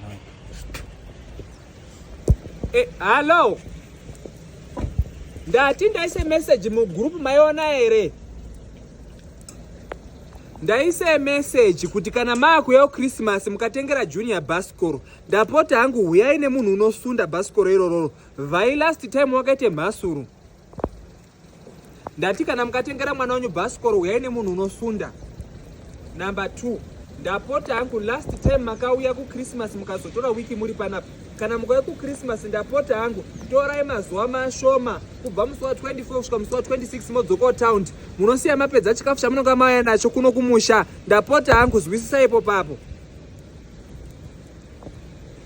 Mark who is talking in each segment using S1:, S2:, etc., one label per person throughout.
S1: mwana wenyu.
S2: Eh, hello. Ndati ndaise message mugroup maiona here? Ndaise message kuti kana maakuyawo Christmas mukatengera Junior bhasikoro. Ndapota hangu huyai nemunhu unosunda bhasikoro irororo. Vhai last time wakaite mhasuru. Ndati kana mukatengera mwana wenyu bhasikoro huyai nemunhu unosunda. Number 2. Ndapota hangu last time makauya kuChristmas mukazotora wiki muri panapa. Kana mukauya kuChristmas ndapota hangu torai mazuva mashoma kubva musi wa 24 kusvika musi wa 26 modzoka town. Munosiya mapedza chikafu chamunonga mauya nacho kuno kumusha. Ndapota hangu zwisisai ipo papo.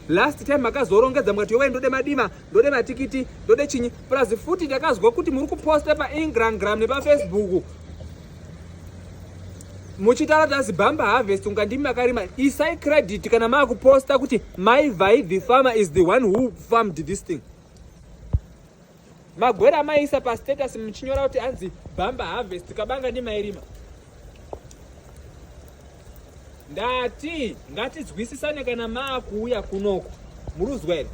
S2: Last time makazorongedza mukati yowe ndode madima ndode matikiti ndode chinyi plus futi ndakazwa kuti muri kuposta paingrangram nepafacebook muchitaura kuti azibhamba harvest unga ndimi makarima isai credit kana maakuposta kuti mai vhai the farmer is the one who farmed this thing Magwere amaiisa pastatus muchinyora kuti hanzi bhamba harvest kabanga ndimairima. Ndati ngatidzwisisane kana maakuuya kunoku. Muruzwa here?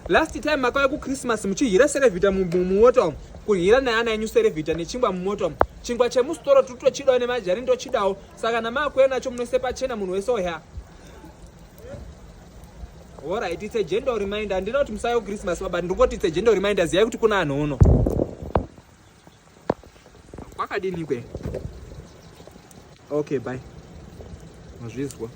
S2: Last time makauya kuChristmas muchihira serevhita mumota umu. Kuhira neana enyu serevhita nechingwa mumota umu. Chingwa chemusitoro tiri tochidawo nemajari ndochidawo. Saka kana maakuuya nacho munoise pachena munhu wese oya. Alright, it's a gentle reminder. Handina kuti musayo Christmas baba, ndingoti it's a gentle reminder. Ziyai kuti kuna anhu uno. Kwakadini kwe? Okay, bye. Mazvizwa.